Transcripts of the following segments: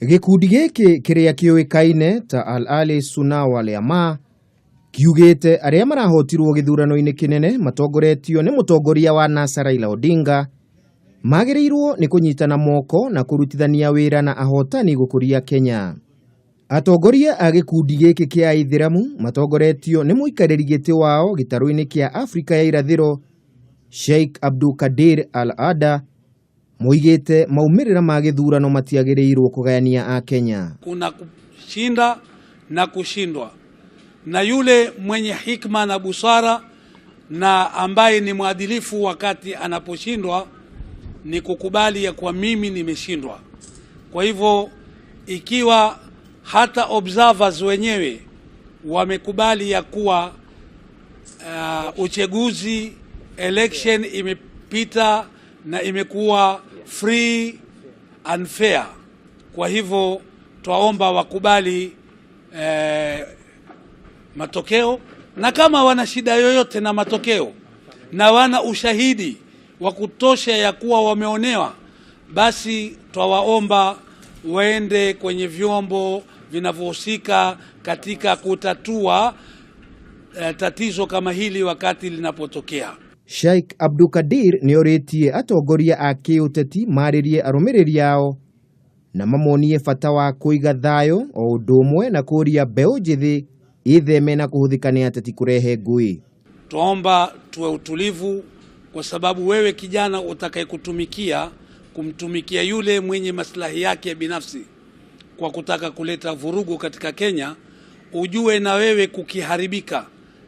Gĩkundi gĩkĩ kĩrĩa kĩũĩkaine ta Al Ahly Sunna Wal Jamaa kiugĩte arĩa marahotirwo gĩthurano-inĩ kĩnene matongoretio nĩ mũtongoria wa NASA Raila Odinga magĩrĩirwo nĩ kũnyitana moko na kũrutithania wĩra na ahotani gũkũria Kenya. Atongoria a gĩkundi gĩkĩ kĩa Aithĩramu matongoretio nĩ mũikarĩri gĩtĩ wao gĩtarũ-inĩ kĩa Afrika ya Irathĩro Sheikh Abdulkadir Al Ada moigĩte maumĩrĩra ma gĩthurano matiagĩrĩirwo kũgayania Akenya. Kuna kushinda na kushindwa, na yule mwenye hikma na busara na ambaye ni mwadilifu wakati anaposhindwa ni kukubali ya kuwa mimi nimeshindwa. Kwa hivyo ikiwa hata observers wenyewe wamekubali ya kuwa uchaguzi election imepita na imekuwa free and fair. Kwa hivyo twaomba wakubali matokeo, na kama wana shida yoyote na matokeo na wana ushahidi wa kutosha ya kuwa wameonewa, basi twawaomba waende kwenye vyombo vinavyohusika katika kutatua tatizo kama hili wakati linapotokea. Sheikh Abdulkadir nĩ orĩtie atongoria a kĩũteti marĩrie arũmĩrĩri ao na mamonie bata wa kũiga thayũ o ũndũ ũmwe na kũria mbeũ njĩthĩ ĩtheme na kũhũthĩka nĩ ateti kũrehe ngũĩ. Twaomba tuwe utulivu, kwa sababu wewe kijana utakayekutumikia kumtumikia yule mwenye maslahi yake binafsi kwa kutaka kuleta vurugu katika Kenya, ujue na wewe kukiharibika,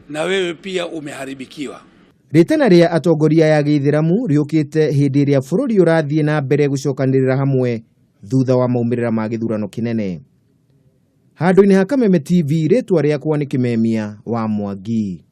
na wewe pia umeharibikiwa. Rĩtana rĩa atongoria ya gĩithĩramu rĩũkĩte hĩndĩ ĩrĩa bũrũri ũrathiĩ na mbere gũcokanĩrĩra hamwe thutha wa maumĩrĩra ma gĩthurano kĩnene. Handũ-inĩ ha Kameme TV, rĩtwa rĩakwa nĩ Kĩmemia wa Mwangi.